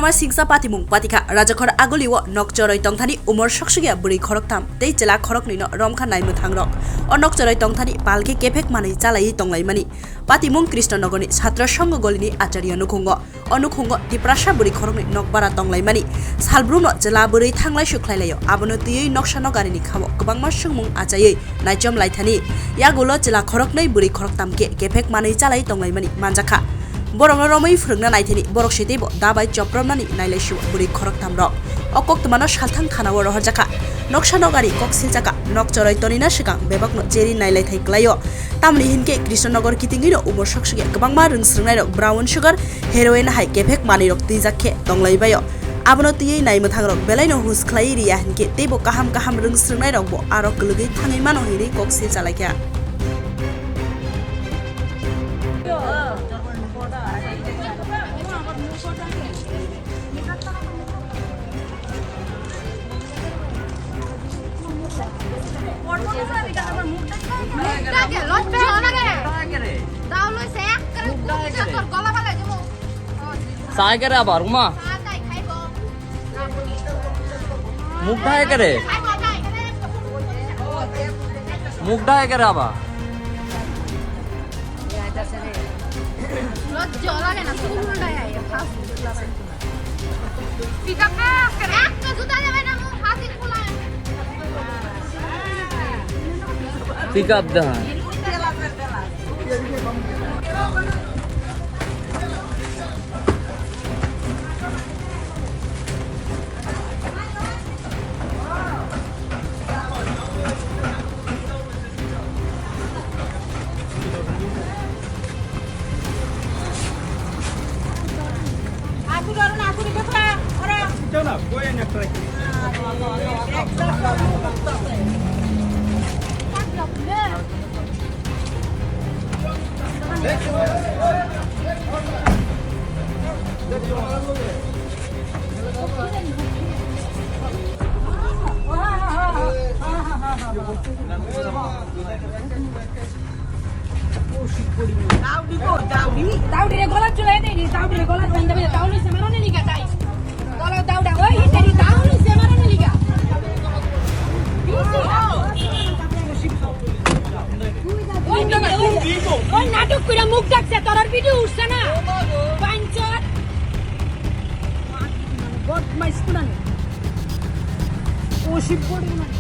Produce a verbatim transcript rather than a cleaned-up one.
Ama singsa patimung patikha, Rajakhor Aguli o nok choroi tongthani umor soksokya bwrwi khoroktham tei chwla khoroknwi no romkha naimwthang rok. O nok choroi tongthani palkhe kephek manwi chalaiwi tonglaimani. Patimung Krishnanagarni Chhatra Sangha golini Acharya nukhungo. O nukhungo Tiprasa bwrwi khoroknwi nokbara tonglaimani. Salbrumno chwla bwrwi thanglaisu khlailaio. Abono twiwi noksa nogarini khao kwbangma swngmung achaiwi naichom laithani. Yagulo chwla khoroknwi bwrwi khoroktham khe kephek manwi chalai tonglaimani manjakha. Borokno romwi phwrwngna naithani borok se teibo da bai chopropnani nailaisio bwrwi khoroktham rok. O koktwmano salthang thanao rohorjakha. Noksa nogari kok siljakha. Nok choroi tonina swkang bebakno cheri nailaithai kwlaio. Tamni hinkhe Krishnanagar kitingwino umor soksokya kwbangma rwngsrwngnairok brown sugar, heroin hai kephek manwirok twijak khe tonglaibaio. Abono twiwi naimwthangrok belaino hus khlaiwi riya hinkhe teibo kaham kaham rwngsrwngnairokbo aro kwlwgwi thangwi mano hinwi kok silchalaikha. Sai kere abar uma. Muk dhai kere. Muk dhai kere aba. Pick up de ha. Daudi ko, Daudi. Daudi re golat chulai de, Daudi re golat benda benda, Daudi se maro ne liga tai. Dolo Dauda, oi, teri Daudi se maro ne liga. Oi, oi, oi, natok kura muk dak se, torar video usse na. Panchot. Bot mais kunani. O ship bot kunani.